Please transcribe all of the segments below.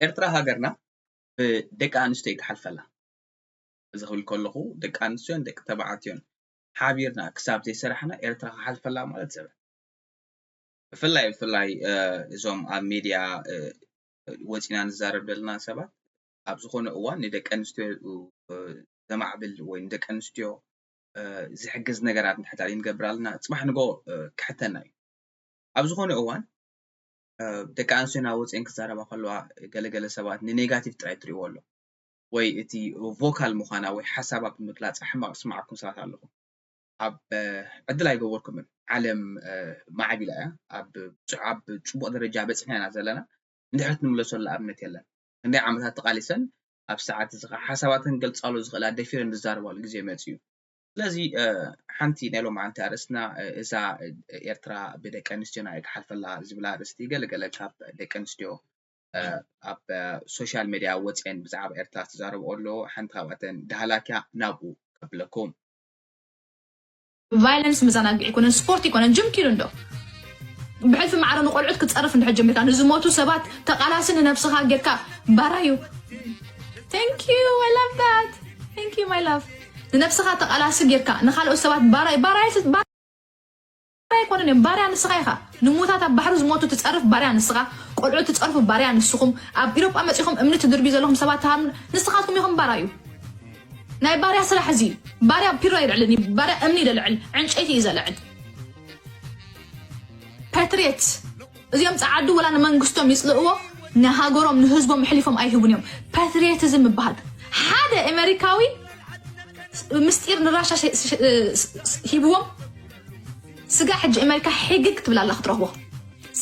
ኤርትራ ሃገርና ብደቂ ኣንስትዮ ይክሓልፈላ። እዚ ክብል ከለኹ ደቂ ኣንስትዮን ደቂ ተባዕትዮን ሓቢርና ክሳብ ዘይሰራሕና ኤርትራ ክሓልፈላ ማለት ዘበት። ብፍላይ ብፍላይ እዞም ኣብ ሜድያ ወፂና ንዛረብ ዘለና ሰባት ኣብ ዝኾነ እዋን ንደቂ ኣንስትዮ ዘማዕብል ወይ ንደቂ ኣንስትዮ ዝሕግዝ ነገራት እንድሕር ንገብር ኣለና ፅባሕ ንጎ ክሕተና እዩ። ኣብ ዝኾነ እዋን ደቂ ኣንስትዮ ናብ ወፅኤን ክዛረባ ከለዋ ገለገለ ሰባት ንኔጋቲቭ ጥራይ ትሪእዎ ኣሎ ወይ እቲ ቮካል ምዃና ወይ ሓሳባ ብምግላፅ ሕማቕ ዝስማዓኩም ሰባት ኣለኹም። ኣብ ዕድል ኣይገበርኩምን። ዓለም ማዕቢላ እያ። ኣብ ኣብ ፅቡቕ ደረጃ በፂሕና ኢና ዘለና። ንድሕሪት ንምለሰሉ ኣብነት የለን። ክንደይ ዓመታት ተቓሊሰን ኣብ ሰዓት እዚ ከዓ ሓሳባተን ገልፃሉ ዝኽእላ ደፊረን ዝዛረባሉ ግዜ መፂኡ። ስለዚ ሓንቲ ናይ ሎማዓንቲ ኣርእስትና እዛ ኤርትራ ብደቂ ኣንስትዮና ኣይክሓልፈላ ዝብላ ኣርእስቲ ገለገለ ካብ ደቂ ኣንስትዮ ኣብ ሶሻል ሜድያ ወፅኤን ብዛዕባ ኤርትራ ትዛረብኦ ኣለዎ። ሓንቲ ካብኣተን ዳህላክያ ናብኡ ከብለኩም። ቫይለንስ መዘናግዒ ኣይኮነን፣ ስፖርት ኣይኮነን። ጅም ኪዱ እንዶ ብሕልፊ ማዕረ ንቆልዑት ክትፀርፍ እንድሕር ጀሚርካ ንዝሞቱ ሰባት ተቓላሲ ንነብስኻ ጌርካ ባራዩ። Thank you, I love that. Thank you, my love. ንነብስኻ ተቓላሲ ጌርካ ንኻልኦት ሰባት ባራዩ ባራዩ ባራዩ ኣይኮነን እዮም። ባርያ ንስኻ ኢኻ። ንሙታት ኣብ ባሕሪ ዝሞቱ ትፀርፍ ባርያ ንስኻ፣ ቆልዑ ትፀርፉ ባርያ ንስኹም። ኣብ ኢሮጳ መፂኹም እምኒ ትድርብዩ ዘለኹም ሰባት ተሃም ንስኻትኩም ኢኹም ባራዩ። ናይ ባርያ ስራሕ እዚ ባርያ ፒሮ ይልዕልን እዩ። ባርያ እምኒ ይደልዕል፣ ዕንጨይቲ እዩ ዘልዕል። ፓትሪየት እዚኦም ፀዓዱ ወላ ንመንግስቶም ይፅልእዎ ንሃገሮም ንህዝቦም ኣሕሊፎም ኣይህቡን እዮም። ፓትሪየቲዝም ይበሃል። ሓደ ኣሜሪካዊ ምስጢር ንራሻ ሂብዎም ስጋ ሕጂ ኣሜሪካ ሕግግ ትብል ኣላ ክትረኽቦ።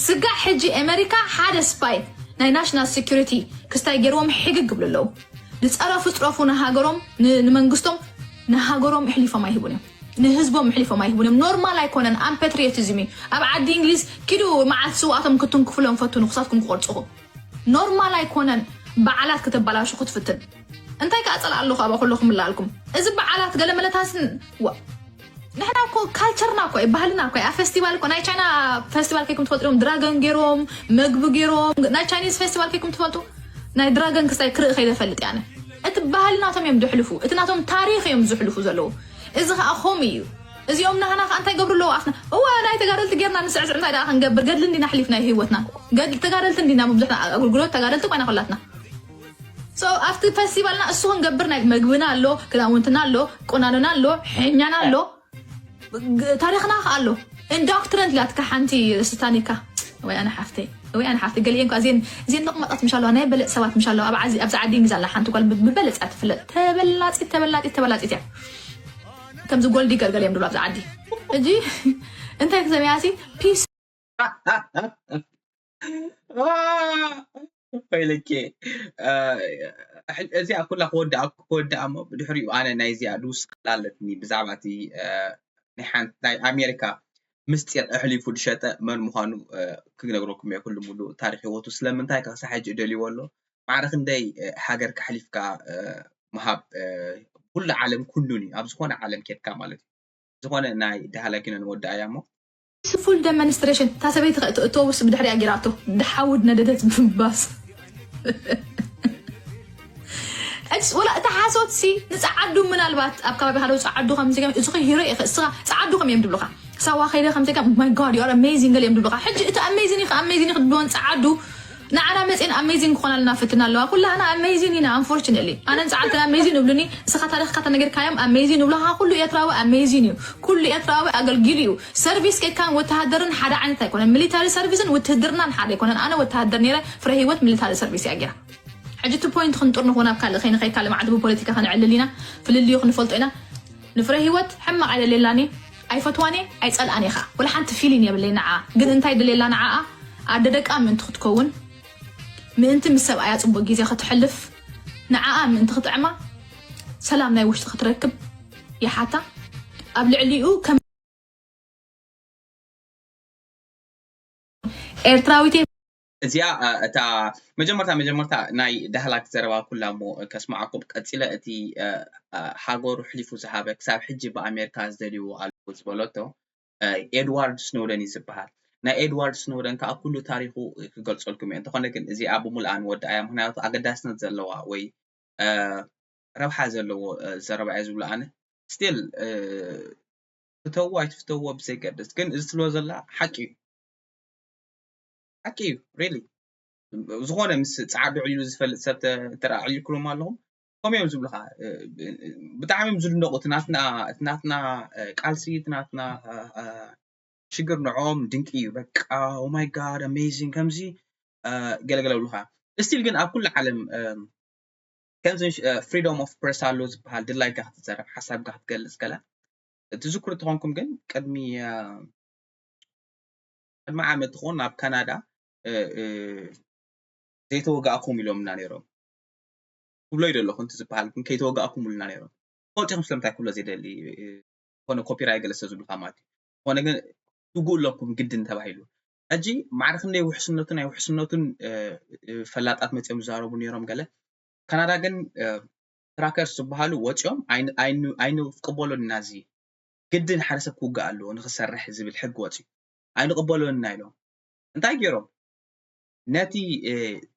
ስጋ ሕጂ ኣሜሪካ ሓደ ስፓይ ናይ ናሽናል ሴኩሪቲ ክስታይ ገይርዎም ሕግግ ይብሉ ኣለዉ። ዝፀረፉ ፅረፉ ንሃገሮም ንመንግስቶም ንሃገሮም ኣሕሊፎም ኣይህቡን እዮም። ንህዝቦም ኣሕሊፎም ኣይህቡን እዮም። ኖርማል ኣይኮነን። ኣን ፓትሪዮቲዝም እዩ። ኣብ ዓዲ እንግሊዝ ኪዱ መዓልቲ ስዋእቶም ክትንክፍሎም ፈትኑ ክሳትኩም ክቆርፅኹም። ኖርማል ኣይኮነን። በዓላት ከተበላሹ ክትፍትን እንታይ ከዓ ፀላእ ኣለኹ ኣባ ኩለኹም እላለኩም። እዚ በዓላት ገለ መለታስን ንሕና እኮ ካልቸርና እኮ እዩ ባህልና እኮ ኣብ ፌስቲቫል እኮ ናይ ቻይና ፌስቲቫል ከይኩም ትፈልጡ እዮም ድራገን ገይሮም መግቢ ገይሮም ናይ ቻይኒዝ ፌስቲቫል ከይኩም ትፈልጡ ናይ ድራገን ክስታይ ክርኢ ከይደ ፈልጥ ያነ እቲ ባህልናቶም እዮም ዝሕልፉ እቲ ናቶም ታሪክ እዮም ዝሕልፉ ዘለዉ እዚ ከዓ ኸም እዩ እዚኦም ናህና ከዓ እንታይ ገብሩ ኣለዉ ኣፍና እዋ ናይ ተጋደልቲ ጌርና ንስዕስዕ እንታይ ደኣ ክንገብር ገድሊ እንዲና ሕሊፍና ህይወትና ገድሊ ተጋደልቲ እንዲና ብዙሕና ኣገልግሎት ተጋደልቲ ኮይና ኩላትና ኣብቲ ፌስቲቫልና እሱ ክንገብር ናይ መግብና ኣሎ ክዳውንትና ኣሎ ቁናኖና ኣሎ ሕኛና ኣሎ ታሪክና ከ ኣሎ ኢንዶክትሪን ትላትካ ሓንቲ ስታኒካ ወይ ኣነ ሓፍተይ ወይ ኣነ ሓፍተይ ገሊኤን ኳ እዚን እዚን ለቕመጣት ምሽ ኣለዋ ናይ በለፅ ሰባት ምሽ ኣለዋ ኣብዚ ዓዲ እንግሊዝ ኣላ ሓንቲ ጓል ብበለፃ ትፍለጥ ተበላፂት ተበላፂት ተበላፂት እያ ከምዚ ጎልዲ ገርገር እዮም ድብሉ ኣብዚ ዓዲ እጂ እንታይ ክሰሚያ ሲ ፒስ ኮይልኪ እዚኣ ኩላ ክወድኣ ክወድኣ እሞ ብድሕሪኡ ኣነ ናይ እዚኣ ድውስክላ ኣለትኒ ብዛዕባ እቲ ናይ ሓንቲ ናይ ኣሜሪካ ምስጢር ኣሕሊፉ ዝሸጠ መን ምዃኑ ክነግረኩም እየ ኩሉ ሙሉ ታሪክ ህይወቱ ስለምንታይ ከሳ ሕጂ እደልይዎ ኣሎ ማዕረ ክንደይ ሃገር ካሕሊፍካ ምሃብ ኩሉ ዓለም ኩሉን እዩ ኣብ ዝኾነ ዓለም ኬድካ ማለት እዩ ዝኾነ ናይ ዳህላኪኖ ንወድኣያ እሞ full demonstration እታ ሰበይቲ እተውስ ብድሕሪኣ ጌራቶ ድሓውድ ነደደት ብምባስ ሕጅስ ወላ እታ ሓሶት ሲ ንፀዓዱ ምናልባት ኣብ ከባቢ ካለው ፀዓዱ ከምዚ ከም እዚ ሂሮ ኢኸ እስኻ ፀዓዱ ከም እዮም ድብሉኻ ሳዋ ከይደ ከምዚ ከም my god you are amazing ገለ እዮም ድብሉኻ ሕጂ እቲ amazing ኢኸ amazing ኢኸ ድብልዎን ፀዓዱ ንዓና መፅን ኣሜዚንግ ክኾና ኣለና ፍትና ኣለዋ ኩላህና ኣሜዚን ኢና ኣንፎርችነትሊ ኣነን ፀዓልትን ኣሜዚን እብሉኒ እስኻ ታሪኽካ ተነገርካዮም ኣሜዚን እብሉኻ ኩሉ ኤርትራዊ ኣሜዚን እዩ ኩሉ ኤርትራዊ ኣገልጊሉ እዩ ሰርቪስ ኬድካን ወተሃደርን ሓደ ዓይነት ኣይኮነን ሚሊታሪ ሰርቪስን ውትህድርናን ሓደ ኣይኮነን ኣነ ወተሃደር ነይረ ፍረ ህይወት ሚሊታሪ ሰርቪስ እያ ገይራ ሕጂ እቲ ፖይንት ክንጥርንኹ ናብ ካልእ ከይንኸይድ ካልእ መዓልቲ ብፖለቲካ ከነዕልል ኢና ፍልልዩ ክንፈልጦ ኢና ንፍረ ህይወት ሕማቕ ኣይደልየላን እየ ኣይፈትዋን እየ ኣይፀልኣን እየ ከዓ ወላ ሓንቲ ፊሊን የብለይ ንዓኣ ግን እንታይ ደልየላ ንዓኣ ኣደ ደቃ ምእንቲ ክትከውን ምእንቲ ምስ ሰብኣያ ፅቡቅ ግዜ ከተሕልፍ ንዓኣ ምእንቲ ክጥዕማ ሰላም ናይ ውሽጢ ክትረክብ ይሓታ ኣብ ልዕሊኡ ከም ኤርትራዊት እየ እዚኣ እታ መጀመርታ መጀመርታ ናይ ዳህላክ ዘረባ ኩላ እሞ ከስማዓኩም ቀፂለ እቲ ሃገሩ ሕሊፉ ዝሃበ ክሳብ ሕጂ ብኣሜሪካ ዝደልይዎ ኣለዎ ዝበለቶ ኤድዋርድ ስኖደን እዩ ዝበሃል ናይ ኤድዋርድ ስኖደን ከዓ ኩሉ ታሪኹ ክገልፀልኩም እየ። እንተኾነ ግን እዚኣ ብምልኣን ወድኣያ፣ ምክንያቱ ኣገዳስነት ዘለዋ ወይ ረብሓ ዘለዎ ዘረባ እየ ዝብሎ ኣነ። ስቲል ፍተዎ ኣይትፍተዎ ብዘይገድስ፣ ግን እዚ ትብሎ ዘላ ሓቂ እዩ። ሓቂ እዩ። ሪሊ ዝኾነ ምስ ፃዕዱ ዕሊሉ ዝፈልጥ ሰብ ተረኣዕልኩሎም ኣለኹም፣ ከምኡ እዮም ዝብሉካ። ብጣዕሚ እዮም ዝድነቁ። እቲ ናትና ቃልሲ፣ እቲ ናትና ሽግር ንዕኦም ድንቂ እዩ። በቃ ኦማይ ጋድ ኣሜዚንግ ከምዚ ገለገለ ብሉካ። ስቲል ግን ኣብ ኩሉ ዓለም ከምዚ ፍሪዶም ኦፍ ፕረስ ኣሎ ዝበሃል፣ ድላይካ ክትዘረብ፣ ሓሳብካ ክትገልፅ ከላ። ትዝክሩ ተኾንኩም ግን ቅድሚ ቅድሚ ዓመት ትኾን ናብ ካናዳ ዘይተወጋእኩም ኢሎምና ነይሮም። ክብሎ ይደለኹ እንት ዝበሃል ግን ከይተወጋእኩም ኢሉና ነይሮም። ፈልጢኹም ስለምንታይ ክብሎ ዘይደሊ፣ ኮነ ኮፒራይ ገለ ሰብ ዝብልካ ማለት እዩ። ኮነ ግን ትውግኡ ኣለኩም ግድን ተባሂሉ። ሕጂ ማዕረ ክንደይ ውሕስነቱ ናይ ውሕስነቱን ፈላጣት መፂኦም ዝዛረቡ ነይሮም ገለ። ካናዳ ግን ትራከርስ ዝበሃሉ ወፂኦም ኣይንቅበሎን ኢና፣ እዚ ግድን ሓደ ሰብ ክውጋእ ኣለዎ ንክሰርሕ ዝብል ሕጊ ወፂኡ ኣይንቅበሎን ኢና ኢሎም። እንታይ ገይሮም? ነቲ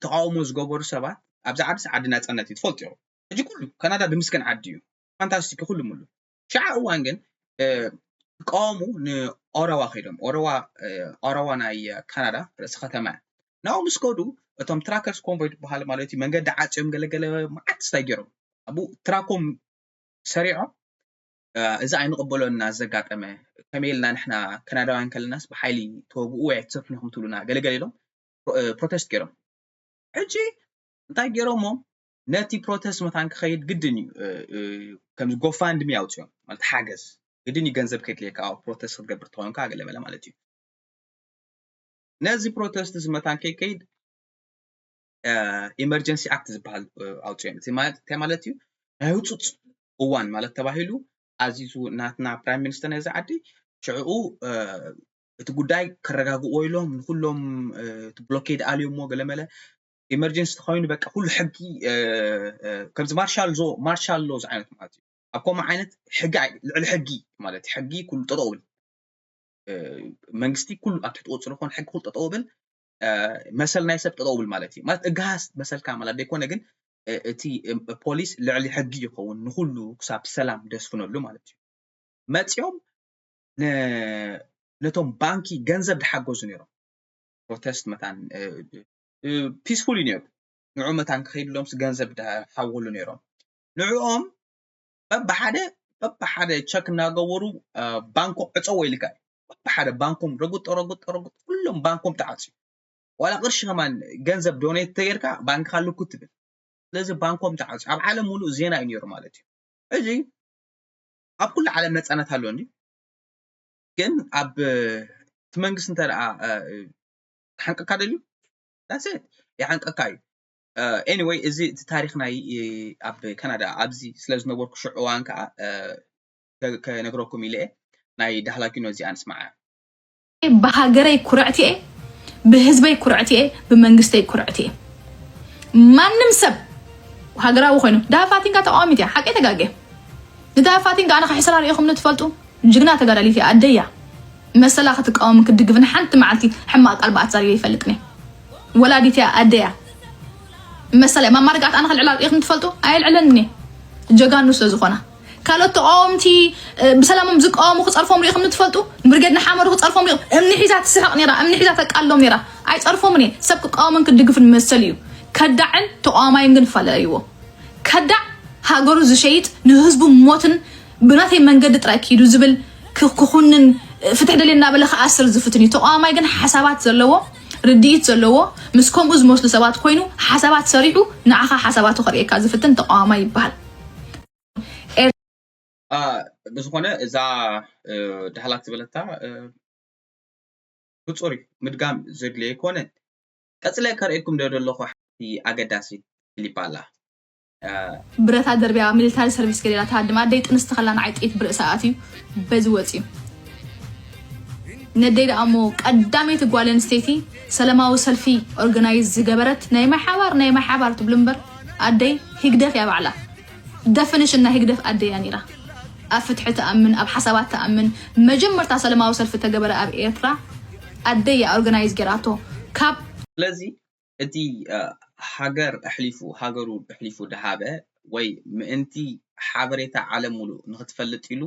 ተቃውሞ ዝገበሩ ሰባት፣ ኣብዚ ዓዲ ዓዲ ናፃነት እዩ ትፈልጡ ኢኹም። ሕጂ ኩሉ ካናዳ ድምስገን ዓዲ እዩ፣ ፋንታስቲክ ኩሉ ሙሉ። ሽዓ እዋን ግን ክቃወሙ ንኦረዋ ከይዶም፣ ኦረዋ ኦረዋ ናይ ካናዳ ርእሲ ከተማ እያ። ናብኡ ምስ ከዱ እቶም ትራከርስ ኮንቮይ ዝበሃል ማለት እዩ መንገዲ ዓፅዮም ገለገለ መዓት ስታይ ገይሮም ኣብኡ ትራኮም ሰሪዖም እዚ ኣይንቕበሎን ኢና ዘጋጠመ፣ ከመይ ኢልና ንሕና ካናዳውያን ከለናስ ብሓይሊ ተወግኡ ወይ ኣይትሰፍኑ ኢኹም ትብሉና ገለገለ ኢሎም ፕሮቴስት ገይሮም። ሕጂ እንታይ ገይሮሞ? ነቲ ፕሮቴስት መታን ክኸይድ ግድን እዩ ከምዚ ጎፋንድሚ ኣውፅኦም ማለት ሓገዝ ግድን እዩ፣ ገንዘብ ከድልየካ ፕሮቴስት ክትገብር ተኾንካ ገለመለ ማለት እዩ። ነዚ ፕሮቴስት እዚ መታን ከይከይድ ኢመርጀንሲ ኣክት ዝበሃል ኣውፅኦም። እቲ ማለት እንታይ ማለት እዩ? ናይ ህፁፅ እዋን ማለት ተባሂሉ ኣዚዙ ናትና ፕራይም ሚኒስተር ናይዚ ዓዲ ሽዕኡ እቲ ጉዳይ ከረጋግዎ ኢሎም ንኩሎም እቲ ብሎኬድ ኣልዮሞ ገለመለ ኢመርጀንሲ ተኮይኑ በቃ ኩሉ ሕጊ ከምዚ ማርሻል ዞ ማርሻል ሎ ዝዓይነት ማለት እዩ። ኣብ ከምኡ ዓይነት ሕጊ ልዕሊ ሕጊ ማለት እዩ። ሕጊ ኩሉ ጠጠው ብል መንግስቲ ኩሉ ኣብ ትሕቲ ቁፅሪ ኮን ሕጊ ኩሉ ጠጠው ብል መሰል ናይ ሰብ ጠጠው ብል ማለት እዩ። ማለት እግሃስ መሰልካ ማለት ዘይኮነ ግን እቲ ፖሊስ ልዕሊ ሕጊ ይኸውን ንኩሉ ክሳብ ሰላም ደስፍነሉ ማለት እዩ። መፂኦም ነቶም ባንኪ ገንዘብ ድሓገዙ ነይሮም። ፕሮቴስት መታን ፒስፉል እዩ ነይሩ። ንዑ መታን ክኸይድሎም ገንዘብ ድሓወሉ ነይሮም። ንዕኦም በብሓደ በብሓደ ቸክ እናገበሩ ባንኮም ዕፀዎ ኢልካ እዩ። በብሓደ ባንኮም ረጉጥ ረጉጥ ረጉጥ ኩሎም ባንኮም ተዓፅዩ። ዋላ ቅርሺ ከማን ገንዘብ ዶኔት ተገይርካ ባንክኻ ልኩ ትብል። ስለዚ ባንኮም ተዓፅዩ ኣብ ዓለም ሙሉእ ዜና እዩ ነይሩ ማለት እዩ። እዚ ኣብ ኩሉ ዓለም ነፃነት ኣሎ እንዲ ግን ኣብ እቲ መንግስቲ እንተ ደኣ ክሓንቀካ ደልዩ ዳሴት ይሓንቀካ እዩ። ኤኒወይ እዚ እቲ ታሪኽ ናይ ኣብ ካናዳ ኣብዚ ስለ ዝነበርኩ ሽዑ እዋን ከዓ ከነግረኩም ኢለ ናይ ዳህላኪኖ እዚኣ ንስማዓ። ብሃገረይ ኩርዕቲ እየ፣ ብህዝበይ ኩርዕቲ እየ፣ ብመንግስተይ ኩርዕቲ እየ። ማንም ሰብ ሃገራዊ ኮይኑ ዳሃፋቲንካ ተቃዋሚት እያ፣ ሓቀይ ተጋጌ ንዳሃፋቲንካ ኣነ ከሕስራ ርኢኹምኒ ትፈልጡ? ጅግና ተጋዳሊት እያ፣ ኣደያ መሰላ ክትቃወም ክትድግፍን ሓንቲ መዓልቲ ሕማቅ ቃል ብኣትዛሪበ ይፈልጥኒ። ወላዲት እያ፣ ኣደያ መሰለ ማማርጋት ኣነ ከልዕላ ርኢኹም ትፈልጡ? ኣየልዕለኒ ጀጋኑ ስለ ዝኾና ካልኦት ተቃወምቲ ብሰላሞም ዝቃወሙ ክፀርፎም ርኢኹም ትፈልጡ? ብርጌድ ንሓመዱ ክፀርፎም ርኢኹም? እምኒ ሒዛ ትስሕቕ ነራ፣ እምኒ ሒዛ ተቃሎም ነራ። ኣይፀርፎምን እየ። ሰብ ክቃወምን ክድግፍን መሰል እዩ። ከዳዕን ተቃዋማይን ግን ፈላለይዎ። ከዳዕ ሃገሩ ዝሸይጥ ንህዝቡ ሞትን ብናተይ መንገዲ ጥራይ ኪዱ ዝብል ክኩንን ፍትሕ ደልየ እናበለ ክኣስር ዝፍትን እዩ። ተቃዋማይ ግን ሓሳባት ዘለዎ ርድኢት ዘለዎ ምስ ከምኡ ዝመስሉ ሰባት ኮይኑ ሓሳባት ሰሪሑ ንዓኻ ሓሳባቱ ከርእየካ ዝፍትን ተቃዋማይ ይበሃል። ብዝኾነ እዛ ዳህላክ ዝበለታ ብፁር እዩ ምድጋም ዘድልዮ ኣይኮነን። ቀፅለ ከርእየኩም ዶ ዘለኹ ሓንቲ ኣገዳሲ ክሊፕ ኣላ። ብረታ ደርቢያ ሚሊታሪ ሰርቪስ ገሊላ ትሃድም ኣደይ ጥንስቲ ከላ ንዓይ ጥይት ብርእሳ ኣትዩ በዚ ወፅዩ። ነደይ ደኣ እሞ ቀዳመይቲ ጓል ኣንስተይቲ ሰላማዊ ሰልፊ ኦርጋናይዝ ዝገበረት ናይ ማይ ሓባር ናይ ማይ ሓባር ትብሉ እምበር ኣደይ ህግደፍ እያ ባዕላ። ደፍንሽን ናይ ህግደፍ ኣደይ እያ ነይራ። ኣብ ፍትሒ ትኣምን፣ ኣብ ሓሳባት ትኣምን። መጀመርታ ሰላማዊ ሰልፊ ተገበረ ኣብ ኤርትራ ኣደይ እያ ኦርጋናይዝ ገይራቶ ካብ ስለዚ እቲ ሃገር ኣሕሊፉ ሃገሩ ኣሕሊፉ ድሃበ ወይ ምእንቲ ሓበሬታ ዓለም ሙሉእ ንክትፈልጥ ኢሉ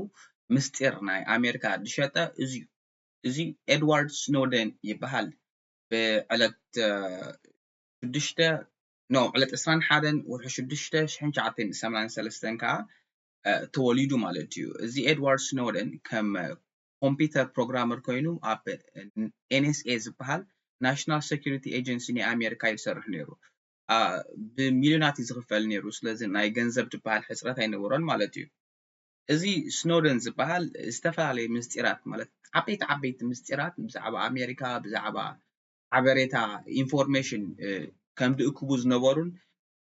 ምስጢር ናይ ኣሜሪካ ዝሸጠ እዚዩ። እዚ ኤድዋርድ ስኖደን ይበሃል። ብዕለት ሽዱሽተ ኖ ዕለት ዕስራን ሓደን ወርሒ ሽዱሽተ ሽሕን ትሽዓተን ሰማንያን ሰለስተን ከዓ ተወሊዱ ማለት እዩ። እዚ ኤድዋርድ ስኖደን ከም ኮምፒውተር ፕሮግራመር ኮይኑ ኣብ ኤንኤስኤ ዝበሃል ናሽናል ሴኩሪቲ ኤጀንሲ ናይ ኣሜሪካ ይሰርሕ ነይሩ። ብሚልዮናት እዩ ዝኽፈል ነይሩ። ስለዚ ናይ ገንዘብ ዝበሃል ሕፅረት ኣይነበሮን ማለት እዩ። እዚ ስኖደን ዝበሃል ዝተፈላለዩ ምስጢራት ማለት ዓበይቲ ዓበይቲ ምስጢራት ብዛዕባ ኣሜሪካ ብዛዕባ ሓበሬታ ኢንፎርሜሽን ከም ዝእክቡ ዝነበሩን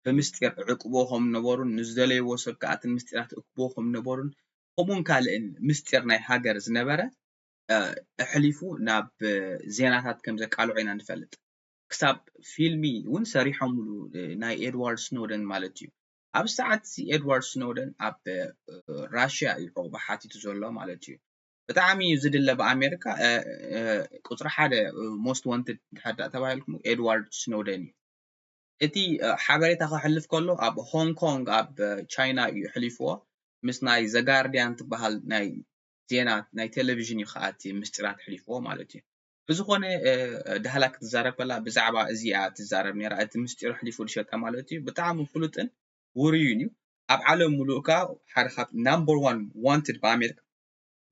ብምስጢር ዕቅቦ ከም ዝነበሩን ንዝደለይዎ ሰብ ከዓ እቲ ምስጢራት እክብዎ ከም ዝነበሩን ከምኡውን ካልእን ምስጢር ናይ ሃገር ዝነበረ ኣሕሊፉ ናብ ዜናታት ከም ዘቃልዖ ኢና ንፈልጥ። ክሳብ ፊልሚ እውን ሰሪሖምሉ ናይ ኤድዋርድ ስኖደን ማለት እዩ። ኣብ ሰዓት እዚ ኤድዋርድ ስኖደን ኣብ ራሽያ እዩ ዕቑባ ሓቲቱ ዘሎ ማለት እዩ። ብጣዕሚ እዩ ዝድለ ብኣሜሪካ። ቁፅሪ ሓደ ሞስት ዋንትድ ድሕር ተባሂልኩም ኤድዋርድ ስኖደን እዩ። እቲ ሓበሬታ ከሕልፍ ከሎ ኣብ ሆንግ ኮንግ ኣብ ቻይና እዩ ሕሊፍዎ። ምስ ናይ ዘጋርዲያን ትበሃል ናይ ዜና ናይ ቴሌቪዥን እዩ ከኣቲ ምስጢራት ሕሊፍዎ ማለት እዩ። ብዝኾነ ዳህላ ክትዛረብ ከላ ብዛዕባ እዚኣ ትዛረብ ነራ። እቲ ምስጢሩ ሕሊፉ ዝሸጠ ማለት እዩ። ብጣዕሚ ፍሉጥን ውሩይን እዩ። ኣብ ዓለም ሙሉእ ከዓ ሓደ ካብ ናምበር ዋን ዋንትድ ብኣሜሪካ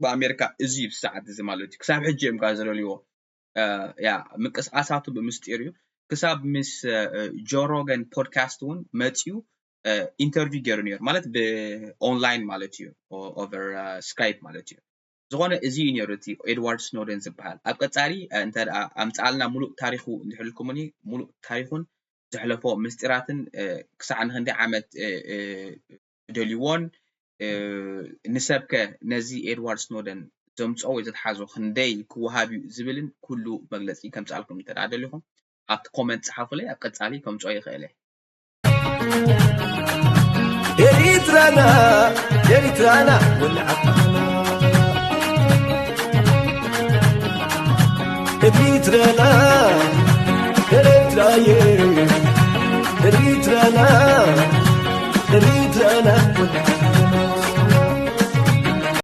ብኣሜሪካ እዚ እዩ ሰዓት እዚ ማለት እዩ። ክሳብ ሕጂ እዮም ከዓ ዘለልዎ ያ ምንቅስቃሳቱ ብምስጢር እዩ። ክሳብ ምስ ጆሮገን ፖድካስት እውን መፅዩ ኢንተርቪው ገይሩ ነይሩ ማለት ብኦንላይን ማለት እዩ ኦቨር ስካይፕ ማለት እዩ። ዝኾነ እዚ እዩ ነይሩ እቲ ኤድዋርድ ስኖደን ዝበሃል። ኣብ ቀፃሊ እንተ ኣምፃኣልና ሙሉእ ታሪኹ እንድሕልኩምኒ ሙሉእ ታሪኹን ዘሕለፎ ምስጢራትን ክሳዕ ንክንደይ ዓመት ደልይዎን ንሰብከ ነዚ ኤድዋርድ ስኖደን ዘምፅኦ ወይ ዘትሓዞ ክንደይ ክወሃብ እዩ ዝብልን ኩሉ መግለፂ ከምፅኣልኩም እንተ ደሊኹም ኣብቲ ኮመንት ፀሓፉለይ። ኣብ ቀፃሊ ከምፅኦ ይኽእለ። ኤሪትራና ኤሪትራና ወልዓና ኤሪትራና ኤሪትራየ ኤሪትራና